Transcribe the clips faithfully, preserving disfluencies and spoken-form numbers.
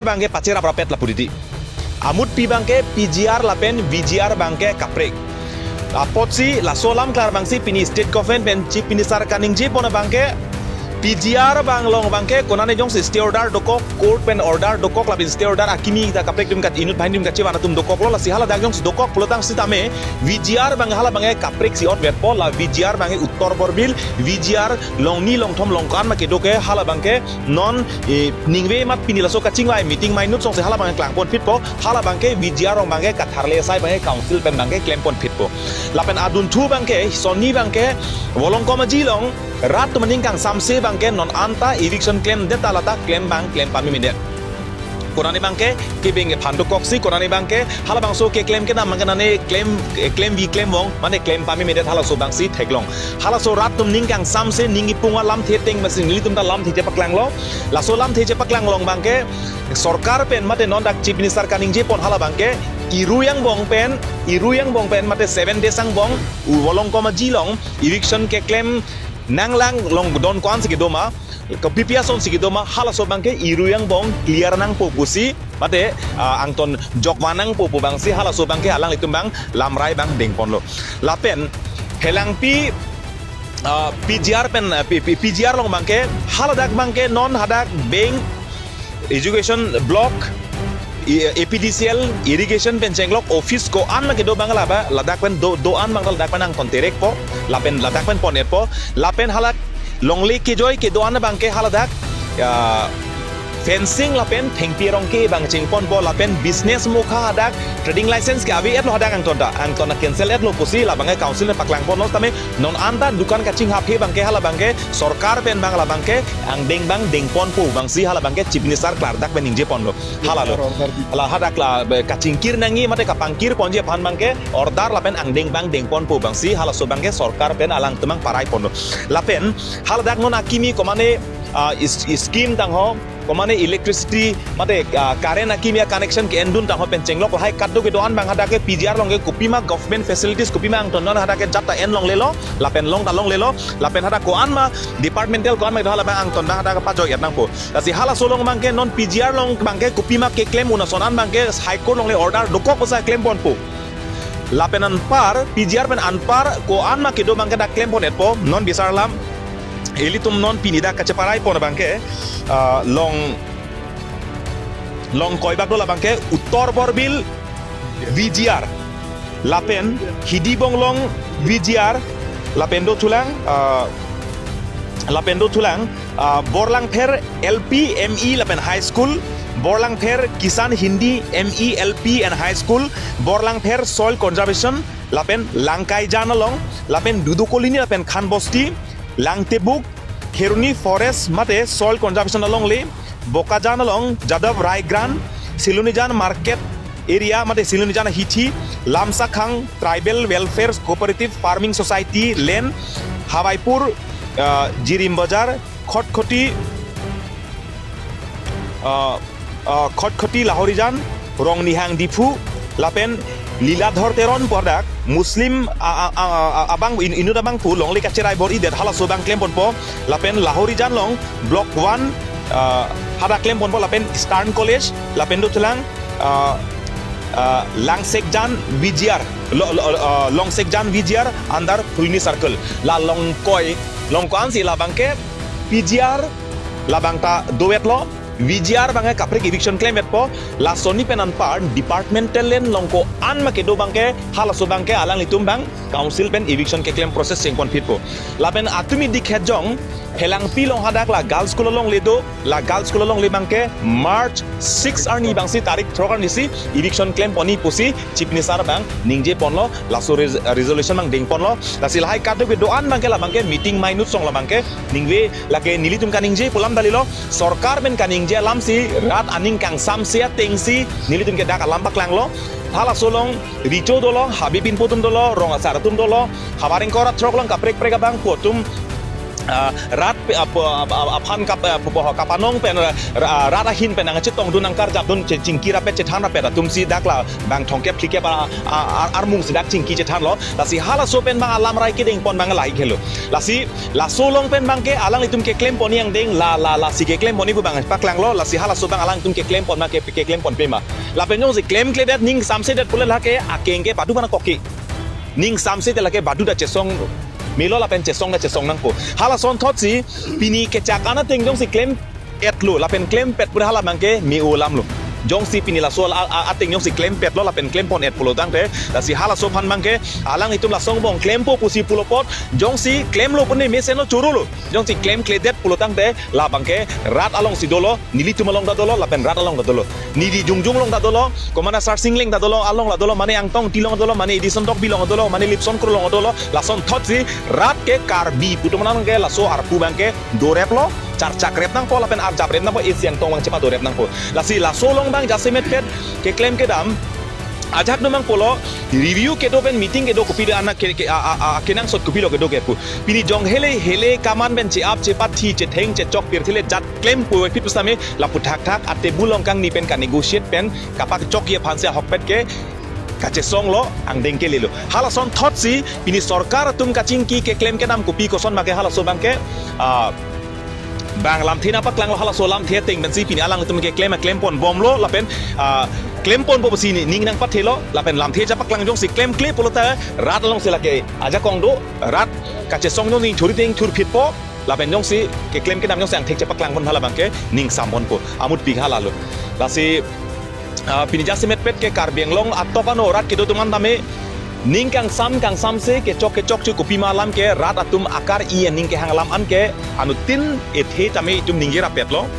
abangke pacherap rapet lapu titi. Amutpi abangke P G R lapen V G R abangke kaprek. Apotsi laso alam klar abangsi pini state government pen Chief Minister kaningjepon abangke P G R abang along abangke konane jongsi stay order dokok, court pen order dokok lapen stay order akimi ta kaprek atum kat inut banghini atum kachevan atum dokoklo, lasi haladak jongsi dokok pulotang sitame V G R abang hala abangke kaprek si otvetpo, la V G R abangke Uttor Borbil, V G R along ni along thom along ko-an ma kedo ke hala abangke non, eh, ningve mat pini laso kachingvai meeting mainut songsi hala abangke klangponphitpo, hala abangke V G R along abangke katharle asai abangke council pen abangke klemponphitpo. Lapen adunthu abangke, sonni abangke, Volongkom Aji along, rat atum aning kangsamse abangke non anta eviction klemdet ta lata klem abang klem pamemedet. Konane abangke, kebeng kephan dokoksi, konane abangke, hala abangso keklem kedam abangke nane klem, eh, klemvi klemvong, mane klem pamemedet halaso abangsi theklong. Halaso rat atum ning kangsamse, ning ipung alamthe ateng abangsi nelitum ta lamthe chepaklanglo. Laso lamthe chepaklang along abangke, sorkar pen mate non dak Chief Minister kaningjepon hala abangke, Irui angbong pen, Irui angbong pen mate seven days angbong, u Volongkom Aji along, eviction keklem nanglang along don ko-ansi kedo ma, kopi pi asonsi kedo ma, halaso abangke Irui angbong clear nangpo pusi, mate, ah, angton jokvan nangpo pu abangsi, halaso abangke alanglitum abang lamrai abang dengponlo. Lapen, Phelangpi, ah, P G R pen, ah, P-, P-, P G R along abangke, haladak abangke non hadak bank, education block, i-, A P D C L, irrigation pen chenglok office ko-an ma kedo abang laba, ladak pen do, do-an abang ladak pen angton terekpo, lapen ladak pen pon-etpo, lapen halak longle kejoi kedo-an abangke haladak, ya, fencing lapen thengpi arong ke abang chingponpo, lapen business mokha hadak trading license ke ave-etlo hadak angton ta, angton ta cancel-etlo pusi la abangke council ne paklangponlo tame non anta dukan kachinghaphe abangke hala abangke sorkar pen abang la abangke angdeng abang dengponpo abangsi hala abangke Chief Minister klardak pen ningjeponlo. Halalo. Order di. Hala hadak la be kachingkir nangji mate kapangkirponji aphan abangke order lapen angdeng abang dengponpo abangsi halaso abangke sorkar pen alangtum abang paraiponlo. Lapen haladak non akimi komane, ah, is-, scheme tangho, komane electricity, mate, ah, current akimi a-connection ke-endun tangho pen chenglok lahai kadokave do-an abang hadak ke P G R along ke kopima government facilities kopima angton non hadak ke jat ta en longlelo, lapen long ta longlelo, lapen hadak ko-an ma departmental ko-an ma do hala abang angton abang hadak pajoi-et nangpo. Lasi halaso along abangke non P G R along abangke kopima keklem un ason an abangke High Court along le order dokok pusi klemponpo. Lapen anpar, P G R pen anpar ko-an ma kedo abangke dak klempon-etpo, non bisar alam, ilitum non pini dak kacheparaipon abangke, ah, long, long koibak do la abangke, Uttor Borbil V G R. Lapen Hidi Bonglong V G R, lapen dothulang, ah, lapen dothulang, ah, Borlangpher L P, M E lapen High School, Borlangpher Kisan Hindi M E L P and High School, Borlangpher Soil Conservation, lapen Langkaijan along, lapen Dudu Colony lapen Khan Bosti, Langtebuk, Kheroni Forest mate Soil Conservation alongle, Bokajan along, Jadav Rai Grant, Silonijan Market Area mate Silonijan Hithi, Lamsakhang Tribal Welfare Cooperative Farming Society Lane, Hawaipur, ah, Jirim Bazar, Khatkhati, ah, ah, Khatkhati Lahorijan, Rongnihang Diphu, lapen Liladhor Teron pu hadak, Muslim, ah, ah, ah, ah, abang in-, inut abang pu longle kacherai bor-idet halaso abang klemponpo, lapen Lahorijan along, Block one, ah, hadak klemponpo, lapen Eastern College, lapen dothulang, ah, ah, Langsekjan V G R, lo, lo, ah, Longsekjan V G R under Phuloni Circle. La long koi, long ko-ansi la abangke P G R la abang ta do-etlo, V G R abangke kaprek eviction klem-etpo, la sonni pen anpar departmental land along ko-an ma kedo abangke, halaso abangke alanglitum abang council pen eviction keklem process chengponphitpo. Lapen atumi dikhetjong, Phelangpi along hadak la girls school alongle do, la girls school alongle abangke March six arni abangsi tarik throk arnisi eviction klempon-i pusi Chief Minister abang ningjeponlo, laso res-, resolution abang dengponlo, lasi lahai kadokave do-an abangke la abangke meeting mainut song la abangke ningve lake nelitum kaningje pu alam dalilo, sorkar pen kaningje alamsi rat aning kangsamse atengsi nelitum ke dak alam paklanglo. Halaso along recho dolo, habe pinpo atum dolo, rong asar atum dolo, havar ingkoi ra throk along kaprek kaprek abang pu atum ah, rat pe-, ah, po-, ah, ah, aphan kap-, ah, po-, po-, kapanong pen ra-, ra-, rat ahin pen nangchetongdun nangkarjapdun che-, chingki rapet chethan rapet atumsi dak la bang thomkep phlikep a-, a-, a-, armung si dak chingki chethanlo. Lasi halaso pen bang alam rai kedengpon bang lahai helo. Lasi laso along pen bangke alanglitum keklempon angdeng la la lasi keklempon pu bang paklanglo. Lasi halaso bang alanglitum keklempon ma ke keklempon pema. Lapen jongsi klemkledet ning samsedet pule lake akeng ke badu bana koki. Ning samsedet lake badu ta chesong melo lapen chesong ta chesong nangpo. Halason thotsi pini kechak an ateng jongsi klem etlo lapen klempet pura hala bangke me-o alamlo. Jongsi pini laso a-, a-, ateng jongsi klempetlo lapen klempon et pulo tangte, lasi halaso aphan bangke alanglitum laso angbong klempo pusi pulo apot, jongsi klemlo pune mesenlo chorolo. Jongsi klemkledet pulo tangte la bangke rat alongsi dolo, nelitum along ta dolo lapen rat along ta dolo. Neli jongjong along ta dolo, komana Sarsing Engleng ta dolo, along la dolo, mane Angtong Engti along dolo, mane Edison Tokbi along dolo, mane Lipson Kro along dolo, lason thotsi rat ke Karbi pu atum an ke laso arpu bangke doreplo, charchak rep nangpo lapen arjap rep nangpo, isi angtong bang chepadorep nangpo. Lasi laso along bang jasemetpet keklem kedam ajahak do mang pulo, review kedo pen meeting kedo kopi do anak ke, ke, a, a, a, kenangsot kopilo kedo ke pu. Pini jong hele hele kaman pen che-ap chepathi chetheng chechok pirthe le jat klem puvoiphit pusitame lapu thakthak atebul along kangni pen ka-negotiate pen kapachokji aphansi ahokpet ke kachesonglo, angdeng kelelo. Halason thotsi pini sorkar atum kachingki keklem kedam kopi koson ma ke halaso bangke, ah, bang lamthe nangpaklanglo, halaso lamthe ateng pensi pini alanglitum keklem klempon bomlo lapen, ah, klemponpo pusi ni ning nangpathelo lapen lamthe chepaklang jongsi klemkle pulo ta rat alongsi lake ajakong do, rat kachesong jongsi thurteng thurphitpo lapen jongsi keklem kedam jongsi angthek chepaklangpon hala bangke ning samponpo, amutpik halalo. Lasi, ah, pini jasemetpet ke Karbi Anglong atok ano rat kedo atum an tame ning kangsam kangsamse kechok kechokche kopima alam ke rat atum akar-i aning kehang alam an ke anuttin ethe tame itum ningje rapetlo.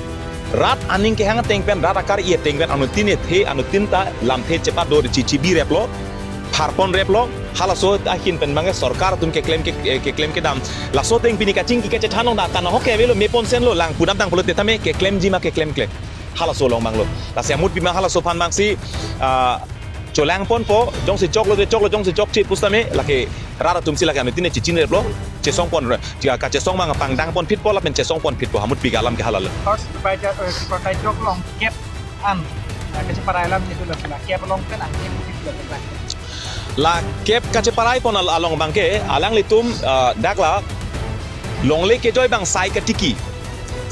Rat aning kehang ateng pen, rat akar-i ateng pen anuttin ethe anuttin ta lamthe chepador chichibi replo, pharpon replo. Halaso ahin pen bangke sorkar atum keklem ke, eh, keklem kedam. Laso ateng pini kachingki kachethan along ta kan ahok ke avelo, mepon senlo, lang pudam tang pulote tame keklemji ma keklemkle. Halaso along banglo. Lasi amutpi ma halaso aphan bangsi, ah, cholangponpo, jongsi choklo te choklo, jongsi chokche pusitame lake rat atumsi lake anuttin chichin replo, chesongpon re, tia kachesong bang pangdangponphitpo lapen chesongponphitpo, amutpik alam ke halalo. First, Supertiger, eh, Supertiger along kep an, eh, kacheparai alam chetu lapu la kep along pen angdeng phitlo pen bang. La kep kacheparaipon al-, along bangke alanglitum, ah, dak la longle kejoi bang sai katiki.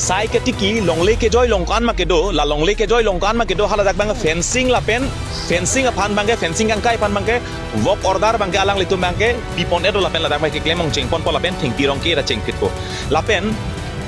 Sai katiki longle kejoi along ko-an ma kedo, la longle kejoi along ko-an ma kedo, haladak bang fencing lapen, fencing aphan bangke, fencing kangkai aphan bangke work order bangke alanglitum bangke pipon-et do lapen ladak bangke klemong chengponpo lapen thengpi rongke ra chengphitpo. Lapen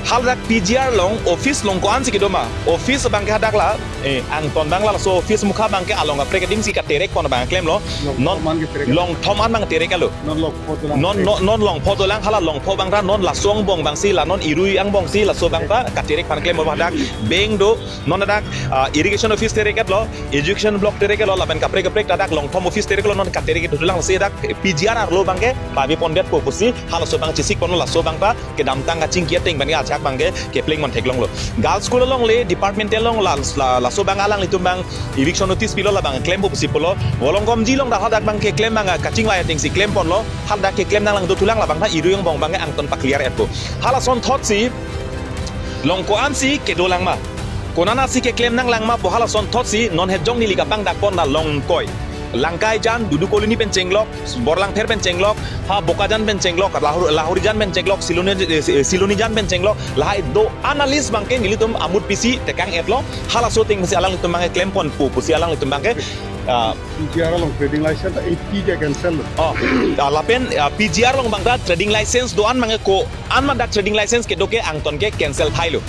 haladak P G R along office along ko-ansi kedo ma, office bangke hadak la, eh, angton bang la laso office mukha bangke along kaprek adingsi katerekpon bang klemlo. Long Non thom an katerek. Long thom an bang terek alo. Non longpho dolang. Non, non, non longpho dolang, hala longpho bang ra non laso angbong bangsi, la non irui angbongsi laso bang ta katerek aphan klempo, hadak bank do, non hadak, ah, irrigation office terek-etlo, education block terek-etlo, lapen kaprek kaprek ta dak long thom office terek-etlo, non katerek-et dolang, lasi dak P G R arlo bangke pavepondetpo pusi halaso bang chesikponlo, laso bang ta kedamtang kachingki ateng bangke ajahak bangke kepleng mon theklonglo. Girls school along le, departmental along la, la, laso bang alanglitum bang eviction notice pilo, la bang klempo pusi pulo. Volongkomji along dak hadak bang keklem bang kachingvai atengsi klemponlo. Hadak keklem nanglang dothulang, la bang ta irui angbong bangke angton pa-clear-etpo. Halason thotsi long ko-ansi kedolang ma, konatsi keklem nanglang ma pu halason thotsi non hetjong neli kapangdakpon la Longkoi, Langkai jan, Dudu Colony pen chenglok, Borlangpher pen chenglok, ha Bokajan pen chenglok, Lahur-, Lahorijan pen chenglok, Siloni, eh, Silonijan pen chenglok, lahai do-an a-list bangke nelitum amutpisi tekang-etlo. Halaso atengsi alanglitum bangke klemponpo pusi alanglitum bangke, ah, P G R along trading license ta eighty ke cancel lo. Oh, ah, lapen, ah, P G R along bang ta trading license do-an bangke ko-an ma dak trading license kedo ke angton ke cancel thailo.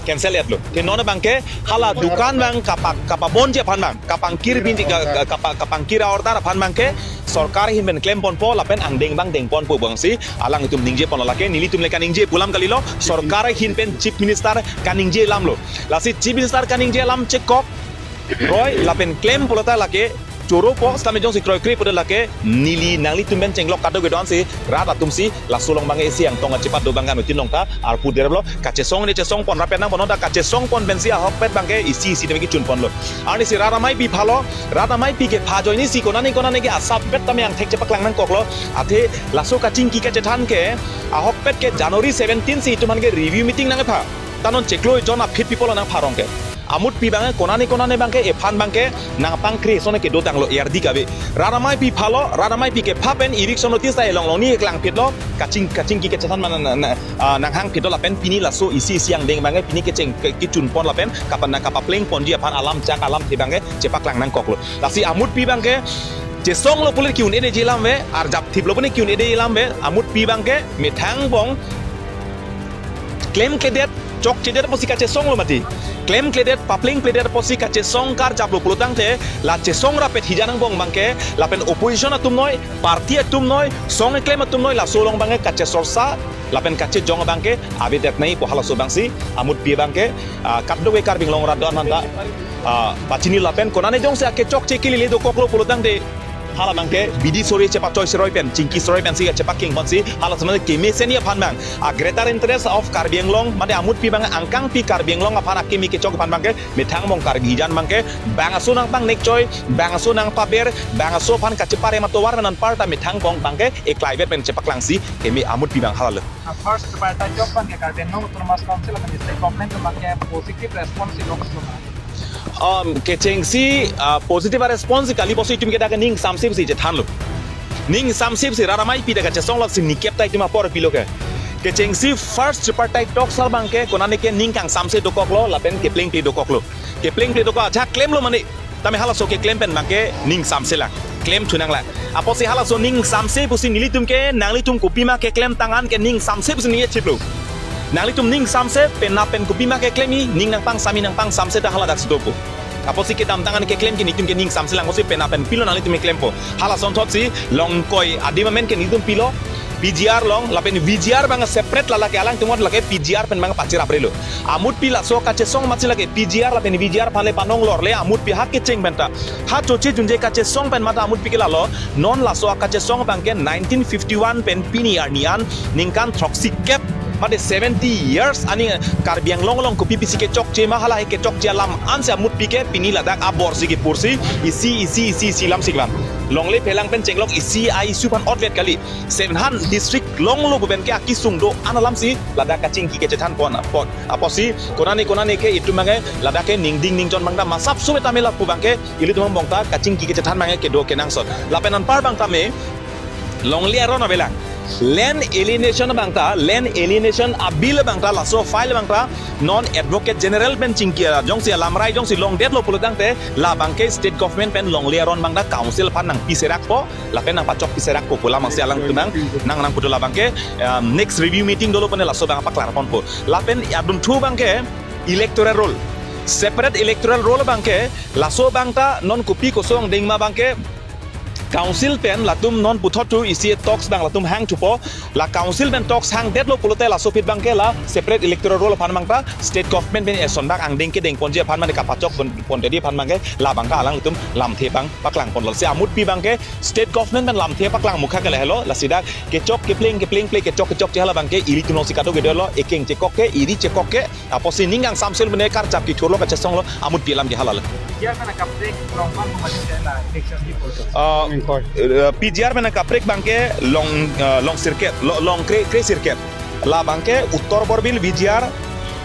Cancel-etlo. Te non bangke hala dukan bang kapa-, kapabonji aphan bang, kapangkir binti ka-, ka-, kapa-, kapangkir a-order aphan bangke sorkar ahin pen klemponpo lapen angdeng bang dengponpo bangsi alanglitum ningjeponlo, lake nelitum le kaningje pu alam kalilo, sorkar ahin pen Chief Minister kaningje alamlo. Lasi Chief Minister kaningje alam chekok roi lapen klem pulo ta lake Choro po, sitame jongsi kroikre pute lake neli nanglitum pen chenglok kado kedo ansi rat atumsi laso along abangke isi angtong achipat do abangke anuttin along ta arpu derlo. Kachesong ne chesong pon ra pen nangpono ta kachesong pon pensi ahokpet abangke isi isi tame kechun ponlo. Arnisi rat ameipi phalo, rat ameipi kepha ajoinesi konane konane ke asap pet tame angthek chepaklang nangkoklo. Athe laso kachingki kachethan ke ahokpet ke January seventeen si itum aphan ke review meeting nangkepha. Ta non chiklo jon aphi people nangpharong ke. Amutpi abangke konane konane abangke ephan abangke nangpangkri sone kedotanglo, erdi kave. Rat ameipi phalo, rat ameipi kepha pen eviction notice ta elong long ni eklang phitlo, kaching kachingki kachethan mana na, na, ah, nanghang phitlo lapen pini laso isi isi angdeng abangke pini kecheng ke, kechun pon lapen kapan nangkapapleng ponji aphan alam chak alamthe abangke chepaklang nangkoklo. Lasi amutpi abangke chesonglo pulote ke-un-edeji alam ave, arjap thiplo pulote ke-un-edeji alam ave, amutpi abangke methang angbong klemkledet, chokchedet apotsi kachesonglo mati. Klemkledet, paplengpledet apotsi kachesong karjaplo pulo tangte, la chesong rapet hijan angbong abangke, lapen opposition atum noi, party atum noi, song keklem atum noi, laso along abangke kachechorcha, lapen kachejong abangke avedet nangjipo, halaso abangsi, amutpi abangke, ah, kadokave Karbi Anglong rat do-an aphanta, ah, pachini lapen konane jongsi akechokche kelele dokoklo pulo tangte, hala abangke bidi sore chepachoi seroi pen, chingki seroi pensi chepaking ponsi, hala sema kemesen aphan abang, a greater interest of Karbi Anglong, mate amutpi abang angkangpi Karbi Anglong aphan akimi kechok aphan abangke, methang angbong Karbi hijan abangke, bangso nangpangnekchoi, bangso nangpaber, bangso aphan kacheparem atovar pen anparta methang angbong abangke, eklaivet pen chepaklangsi, keme amutpi abang halalo. Ah, first tripartite talk abangke Karbi Anglong Autonomous Council lapen state government abangke positive response si lok soma. Um, kechengsi, ah, positive response si kali pusi itum ke dak ning samsip si chethanlo. Ning samsip si rat ameipi dak kachesong lok si nikep ta itum apor pilo ke. Kechengsi first tripartite talks abangke konane ke ning kangsamse dokoklo lapen keplengple dokoklo. Keplengple dokok ajak klemlo mane. Tame halaso keklem pen abangke ning samselang, klemthu nanglang. Apotsi halaso ning samse pusi nelitum ke, nanglitum kopima keklem tang an ke ning samse pusi ning chiplo. Nanglitum ning samse penap pen kopima keklem-i, ning nangpangsam-i nangpangsamse ta hala dak si dopo. Apotsi kedamtang an keklem ke nelitum ke ning samselang, apotsi penap pen pilo nanglitum keklempo. Hala asonthotsi Longkoi adim amen ke nelitum pilo, P G R along, lapen V G R abang separate la lake alangtum lake P G R pen abang pachiraprelo. Amutpi laso kachesong amatsi lake P G R lapen V G R aphan le panong lorle amutpi ha kecheng penta. Ha choche junje kachesong pen mate amutpi ke lalo, non laso akachesong abangke nineteen fifty-one pen pini arni an ningkan throksi kep, mate seventy years aning Karbi Anglong along kopi pisi kechokche ma hala kechokche alam ansi amutpi ke pini ladak abor si kepursi isi isi isi isi lam si kevan. Longle phelang pen chenglok isi a issue aphan otvet kali. Seven han district longlo pu pen ke akesung do-an alamsi ladak kachingki kachethan pon apot. Apotsi konane konane ke itum abangke ladak ke ningding ningchon abang ta masap sume tame lapu abangke ilitum angbong ta kachingki kachethan abangke kedo kenangsot. Lapen anpar abang tame longle aron avelang. Land alienation abang ta, land alienation a bill abang ta, laso file abang ta non Advocate General pen chingki, ah, jongsi alamrai jongsi longdetlo pulo tangte, la abangke state government pen longle aron abang ta council aphan nangpiserakpo, lapen nangpachokpiserakpo pu alam abangsi alangtum nang, nang nangputu la abangke, um, next review meeting dolo pune laso abang paklar ponpo. Lapen adunthu abangke electoral roll. Separate electoral roll abangke, laso abang ta non kopi koson dengma abangke, council pen latum non puthot thu isi talks abang latum hangthupo, la council pen talks hangdetlo pulote laso aphi abangke la separate electoral roll aphan abang ta state government pen eson dak angdeng kedeng ponji aphan mane kapachok pon, pondetji aphan abangke la abang ta alangtum lamthe abang paklang ponlo. Si amutpi abangke state government pen lamthe paklang mukha ke lahelo, lasi dak kechok kepleng keplengple kechok kechokche hala abangke ilitum alongsi kadokave dolo, ekeng chekok ke, eri chekok ke, apotsi ning kangsamse mane karjap kethurlo kachesonglo, amutpi alam ke halalo. P G R pen kaprek along pan kemati ke la election di polso. Ah, Longkoi. Eh, P G R pen kaprek abangke long, eh, long sirkep, lo-, long kre, kre sirkep. La abangke Uttor Borbil V G R,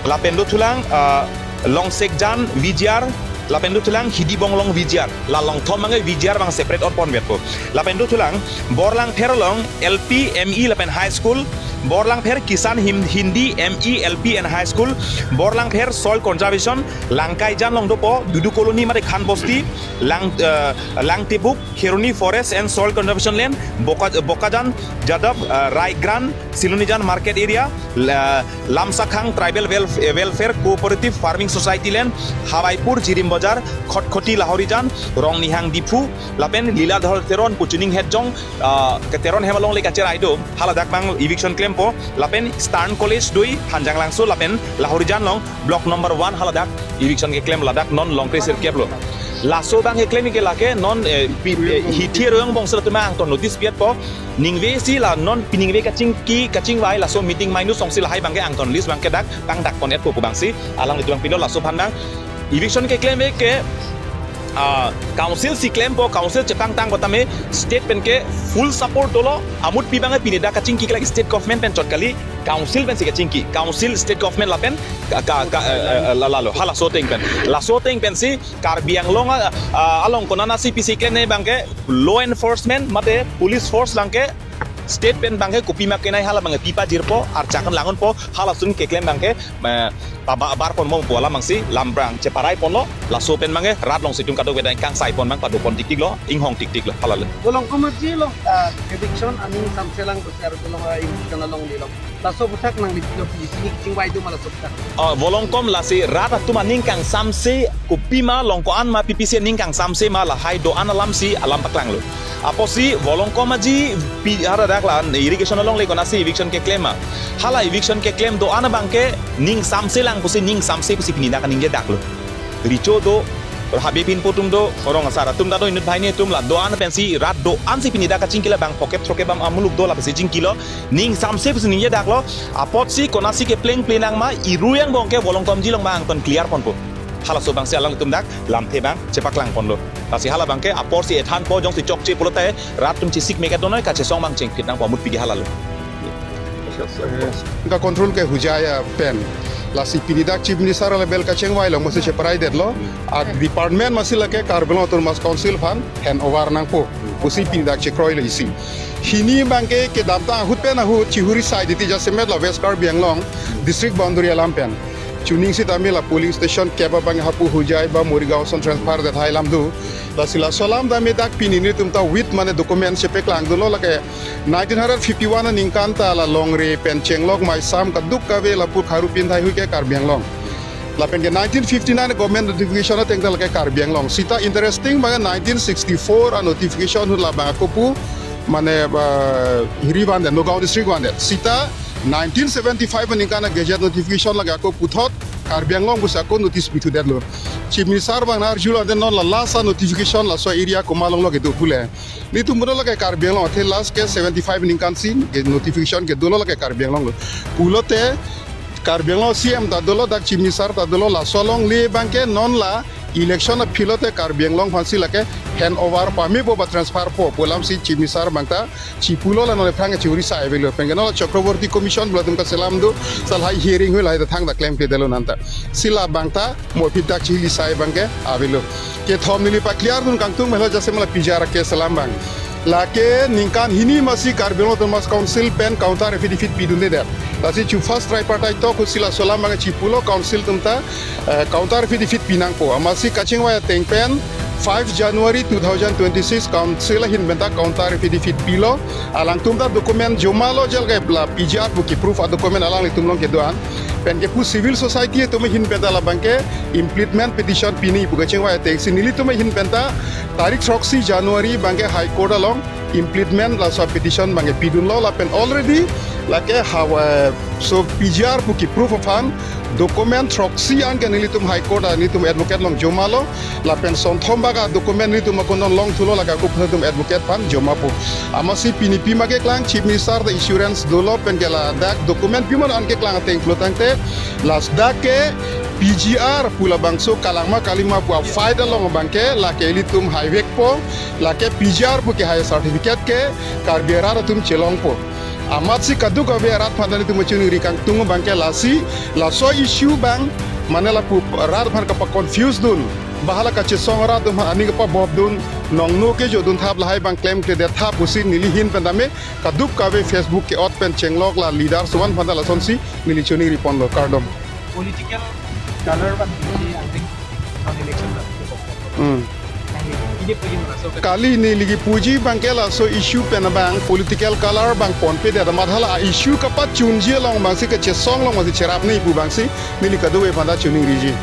lapen dothulang, ah, Longsekjan V G R, lapen dothulang Hidi Bonglong V G R. La longthom abangke V G R abang separate ot ponvetpo. Lapen dothulang Borlangpher along L P, M E lapen High School, Borlangpher Kisan Him-, Hindi, M E, L P and High School, Borlangpher Soil Conservation, Langkaijan along dopo, Dudu Colony mate Khan Bosti, Lang, eh, Langtibuk, Kheroni Forest and Soil Conservation Land, Boka-, Bokajan, Jadab, eh, Raigrand, Silonijan Market Area, La-, Lamsakhang Tribal Welf-, eh, Welfare Cooperative Farming Society Land, Hawaipur, Jirim Bazar, Khatkhati Lahorijan, Rongnihang Diphu, lapen Liladhar Teron, Puchuning Hetjong, ah, ke Teron hem along le kacherai do, haladak abang eviction klempo, lapen Eastern College dui, Hanjanglangso, lapen Lahorijan along, block number one haladak, eviction keklem ladak non long kre sirkep lo. Laso abang keklem ke lake non, eh, pi-, eh, hithi arong bong sila tuma angton notice piat po. Ningve si la non piningve kachingki, kachingvai laso meeting minutes song si lahai abang ke angton list abang ke dak pangdak pon-et po pu abang si alanglitum abang pilo. Laso aphan abang eviction keklem ke, ah, council si klempo, council chepangtang po tame state pen ke full support dolo. Amutpi abang ke pini dak kachingki ke lake state government pen chot kali, council pen si kachingki, council state government lapen ka, ka, ka, eh, eh, la, lalo, halaso ateng pen. Laso ateng pen si Karbi Anglong a, a, along konat si pisi klemnei abang ke law enforcement mate police force abang ke state pen abang ke kopima kenai hala abang ke pipa jirpo, archak an lang-unpo, halason keklem abang ke, eh, paba bar pon mo pu alam abang si lam abang cheparai ponlo. Laso pen abang ke rat along si itum kadokave ta ingkang sai pon abang pado pon tiktik lo, inghong tiktik lo, halalo. Volongkom Aji along, ah, eviction aning samse lang ko sir, along, ah, eviction along lelo. Laso aputhak nangli pilo pu isi ning chingvai do ma laso aputhak? Oh, Volongkom lasi rat atum aning kangsamse kopima along ko-an ma P P C aning kangsamse ma lahai do-an alam si alam paklanglo. Apotsi Volongkom Aji pi hara dak la irrigation along le konat si eviction keklem ma. Hala eviction keklem do-an abang ke ning samse lang pusi ning samse pusi pini dak kaningje daklo. Recho do, habe pinpo atum do, rong asar atum ta do, inut banghini atum la do-an pensi rat do-an si pini dak kachingki la abang phokep throkep abang amuluk do la pensi chingkilo. Ning samse pusi ningje daklo. Apotsi konat si kepleng pleng nang ma, iru angbong ke Volongkom Aji along abang angton clear ponpo. Halaso abang si alanglitum dak lamthe abang chepaklang ponlo. Lasi hala abang ke apor si ethanpo, jongsi chokche pulote rat atum chesik mega donoi kachesong abang chengphit nangpo, amutpi ke halalo. Ka control ke Hojai pen. Lasi pini dak Chief Minister level kachingvai lo, masi cheparai detlo. A department masi lake Karbi Anglong Autonomous Council aphan hand over nangpo pusi pini dak chekroilo isi. Hini abang ke kedamtang ahut pen ahut chihuri sai titi, jasemet la West Karbi Anglong district boundary alam pen. Chuning sitame la polling station kep abang hapu Hojai ba Morigaon ason transfer det hai alam do. Lasi laso alam tame dak pini nelitum ta with mane document chepaklangdunlo, lake nineteen hundred fifty-one aningkan ta la longri pen chenglok maisam kadokave lapu kharu pinthai hui ke Karbi Anglong. Lapen ke nineteen fifty-nine government notification ateng ta lake Karbi Anglong. Sita interesting abang nineteen sixty-four a notification ahut la abang ako pu mane, ah, hiri vandet, Nagaon district vandet. Sita nineteen seventy-five aningkan a gazette notification lake ako puthot Karbi Anglong pusi ako notice pithu detlo. Chief Minister abang nang arjulo ante non la last a notification laso area komat along lo kedo pule. Nelitum pulo lake Karbi Anglong, athe last ke seventy-five aningkan si ke notification kedolo lake Karbi Anglong lo. Pulote Karbi Anglong C M ta dolo, dak Chief Minister ta dolo, laso along le abang ke non la election aphi lote Karbi Anglong aphan si lake hand over pamepo ba transfer po pu alam si Chief Minister abang ta chipulo, la non aphrang chihuri sai avelo. Pen ke non la Chakraborty Commission pu latum kaselam do, sa lahai hearing hui lahai ta thangta klemkle detlo nanta. Si la abang ta mo aphi dak chihuri sai abang ke avelo. Kethom neli paclear dun kangtung melo, jasemet la P G R case alam abang. Lake ningkan hini masi Karbi Anglong Autonomous Council pen counter affidavit pidundedet. Lasi chu first tripartite talk ahut si laso alam abang chipulo council atum ta, eh, counter affidavit pinangpo. Amatsi kachingvai ateng pen five January two thousand twenty-six council ahin pen ta counter affidavit pilo. Alangtum ta document jomalo, jal ke la P G R pu ke proof a document alanglitum along kedo-an. Pen ke pu civil society atum ahin pen ta la abang ke impleasement petition pini pu kachingvai ateng si nelitum ahin pen ta tarik throksi January abang ke High Court along impleasement laso petition abang ke pidunlo, lapen already lake hawa, so P G R pu ke proof aphan document throksi an ke nelitum High Court a nelitum advocate along jomalo, lapen sonthom bak a document nelitum ako non longthulo, lake ako pu nelitum advocate aphan jomapo. Amatsi pini pima keklang Chief Minister ta assurance dolo, pen ke ladak document pima an keklang ateng pulo tangte, ladak ke P G R pu labangso kalang ma kali ma pu a fight along abang ke lake ilitum haivekpo, lake P G R pu kehai certificate ke Karbi arat atum chelongpo. Amatsi kadokave arat aphan ta nelitum chiningri kangtung abang ke lasi, laso issue abang mane lapu rat aphan kapa-confuse dun, ba hala kachesong arat atum aphan aning kapabop dun, nongno kejodun thap lahai abang klemkledet thap pusi neli ahin pen tame kadokave Facebook ke-ot pen chenglok la leaders atum aphan ta lasonsi neli chiningri ponlo, kardom. Political color ban piji angring non election la. Hmm. Nangli piji puji ma laso ke. Kali neli kepuji abang ke laso issue pen abang political color abang ponpedet amat hala a issue kapachunji along abang si kachesong along abang si cherapnei pu abang si neli kadokave aphan ta chiningriji.